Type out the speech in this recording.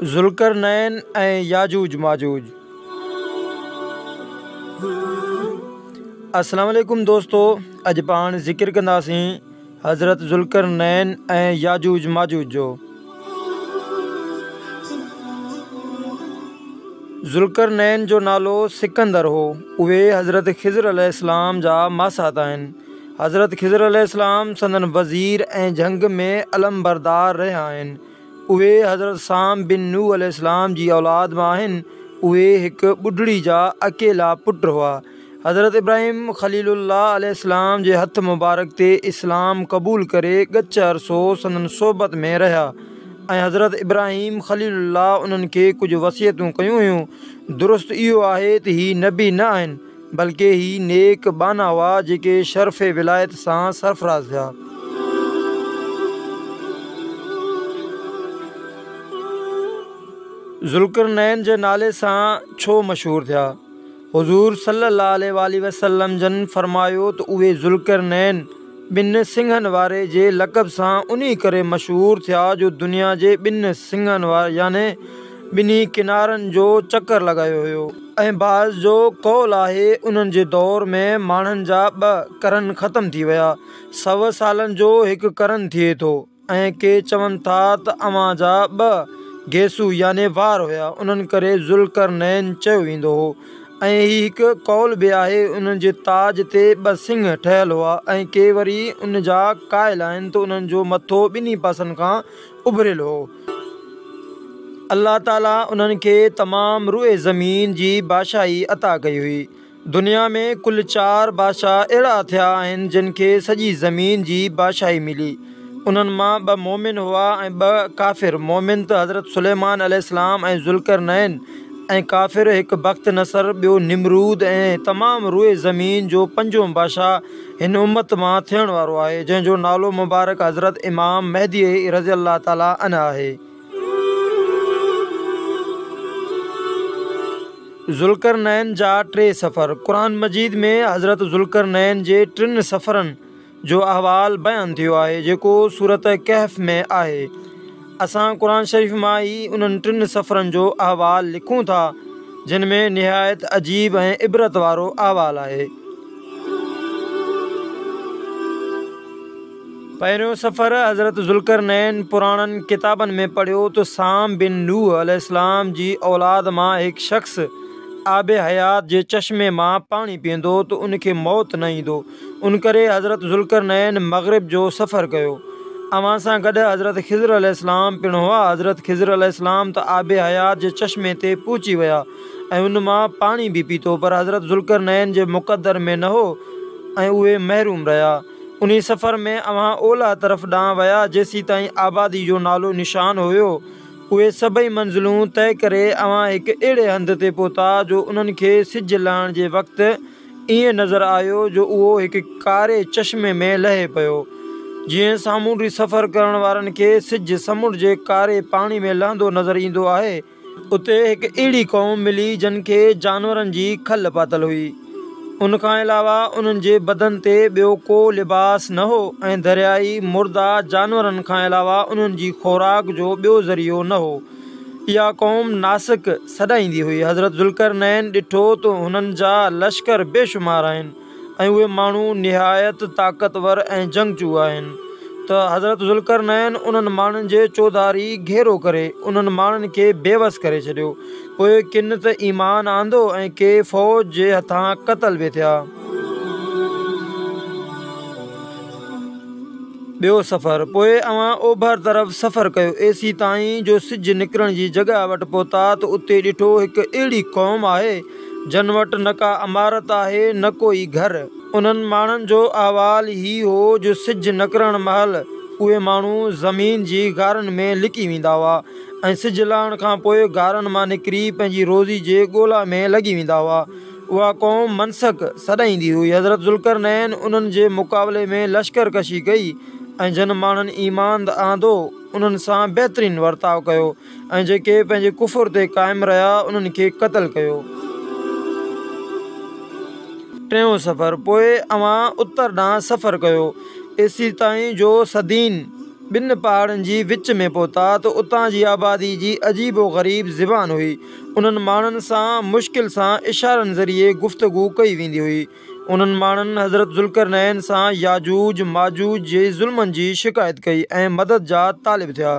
ذوالقرنين ۽ ياجوج ماجوج. السلام عليڪم دوستو اڄ پاڻ ذڪر ڪنداسين حضرت ذوالقرنين ۽ ياجوج ماجوج جو. ذوالقرنين جو نالو سڪندر هو. اهي حضرت خضر عليه السلام جا ماسات آهن. حضرت خضر عليه السلام سندن وزير ۽ جهنگ ۾ علمبردار رهيا آهن. اهي حضرت سام بن نوح عليه السلام جي اولاد مان آهن. اهي هڪ ٻڍڙي جا اڪيلا پٽ هئا. حضرت ابراهيم خليل الله عليه السلام جي هٿ مبارڪ تي اسلام قبول ڪري ڳچ عرصو سندن صحبت ۾ رهيا ۽ حضرت ابراهيم خليل الله انهن کي ڪجهه وصيتون ڪيون هيون. درست اهو آهي ته هي نبي نه آهن. بلڪه هي نيڪ ٻانها هئا جيڪي شرف ولايت سان سرفراز ٿيا. ذوالقرنين جي نالي سان ڇو مشهور ٿيا؟ حضور صلي الله عليه واٰله وسلم جن فرمايو ته اهي ذوالقرنين ٻن سڱن واري جي لقب سان انهي ڪري مشهور ٿيا جو دنيا جي ٻن سڱن يعني ٻنهي ڪنارن جو چڪر لڳايو هيو. ۽ بعض جو قول آهي انهن جي دور ۾ ماڻهن جا ٻه قرن ختم ٿي ويا، سو سالن جو هڪ قرن ٿئي ٿو ۽ ڪي چون ٿا ته اوهان جا ٻه گيسو يعني وار هيا انهن ڪري ذوالقرنين چيو ويندو هو ۽ هي هڪ قول به آهي انهن جي تاج تي ٻه سڱ ٺهيل هئا ۽ ڪي وري ان جا قائل آهن ته انهن جو مٿو ٻنهي پاسن کان اڀريل هو. الله تعاليٰ انهن کي تمام روء زمين جي بادشاهي عطا ڪئي هئي. دنيا ۾ ڪل چار بادشاهه اهڙا ٿيا آهن جن کي سڄي زمين جي بادشاهي ملي. انهن مان ٻه مؤمن هئا ۽ ٻه ڪافر. مؤمن ته حضرت سليمان عليه السلام ۽ ذوالقرنين ۽ ڪافر هڪ بخت نصر ٻيو نمرود ۽ تمام روء زمين جو پنجون بادشاهه هن امت مان ٿيڻ وارو آهي جنهن جو نالو مبارڪ حضرت امام مهدي رضي الله تعالٰي عنه آهي. ذوالقرنين جا ٽي سفر، قرآن مجيد ۾ حضرت ذوالقرنين جي ٽن سفرن جو احوال بيان ٿيو آهي جيڪو سورة ڪهف ۾ آهي. اسان قرآن شريف مان ئي انهن ٽن سفرن جو احوال لکون ٿا جن ۾ نهايت عجيب ۽ عبرت وارو احوال آهي. پهريون سفر، حضرت ذوالقرنين پراڻن ڪتابن ۾ پڙهيو ته سام بن نوح عليه السلام جي اولاد مان هڪ شخص آب حيات جي چشمي مان پاڻي پيئندو ته ان کي موت نه ايندو، ان ڪري حضرت ذوالقرنين مغرب جو سفر ڪيو. اوهان سان گڏ حضرت خضر عليه السلام پڻ هئا. حضرت خضر عليه السلام ته آب حيات جي چشمي تي پهچي ويا. ۽ ان مان پاڻي به پيتو پر حضرت ذوالقرنين جي مقدر ۾ نه هو ۽ اهي محروم رهيا. انهي سفر ۾ اوهان اولهه طرف ڏانهن ويا جيسيتائين آبادي جو نالو نشان هيو. اهي سڀئي منزلون طئي ڪري اوهان هڪ اهڙي هنڌ تي پهتا جو انهن کي سج لهڻ جي وقت ائين نظر آيو جو اهو هڪ ڪاري چشمي ۾ لهي پيو. جيئن سامونڊي سفر ڪرڻ وارن کي سج سمنڊ جي ڪاري پاڻي ۾ لهندو نظر ايندو آهي. اتي هڪ اهڙي قوم ملي جن کي جانورن جي کل پاتل هئي. ان کان علاوه انهن جي بدن تي ٻيو ڪو لباس نه هو ۽ دريائي مرده جانورن کان علاوه انهن جي خوراڪ جو ٻيو ذريعو نه هو. اها قوم ناسڪ سڏائيندي هئي. حضرت ذوالقرنين ڏٺو ته هنن جا لشڪر بيشمار آهن. ۽ اهي ماڻهو نهايت طاقتور ۽ جنگجو آهن ته حضرت ذوالقرنين انهن ماڻهن جي چوڌاري گهيرو ڪري انهن ماڻهن کي بيوس ڪري ڇڏيو. پوء ڪن ته ايمان آندو ۽ ڪي فوج جي هٿان قتل به ٿيا. ٻيو سفر، پوء اوهان اوڀر طرف سفر ڪيو ايسيتائين جو سج نڪرڻ جي جڳهه وٽ پهتا ته اتي ڏٺو هڪ اهڙي قوم آهي جن وٽ نه ڪا عمارت آهي نه ڪو ئي گهر. انهن ماڻهن جو احوال هي هو جو سج نڪرڻ مهل اهي ماڻهو زمين جي غارن ۾ لڪي ويندا هئا ۽ سج لهڻ کان پوء غارن مان نڪري پنهنجي روزي جي ڳولا ۾ لڳي ويندا هئا. اها قوم منسڪ سڏائيندي هئي. حضرت ذوالقرنين انهن جي مقابلي ۾ لشڪر ڪشي ڪئي ۽ جن ماڻهن ايمان آندو انهن سان بهترين ورتاء ڪيو. ۽ جيڪي پنهنجي ڪفر تي قائم رهيا انهن کي قتل ڪيو. ٽيون سفر، پوء اوهان اتر ڏانهن سفر ڪيو، ايسيتائين جو سدين ٻن پهاڙن جي وچ ۾ پهتا ته اتان جي آبادي جي عجيب و غريب زبان هئي. انهن ماڻهن سان مشڪل سان اشارن ذريعي گفتگو ڪئي ويندي هئي. انهن ماڻهن حضرت ذوالقرنين سان ياجوج ماجوج جي ظلمن جي شڪايت ڪئي ۽ مدد جا طالب ٿيا.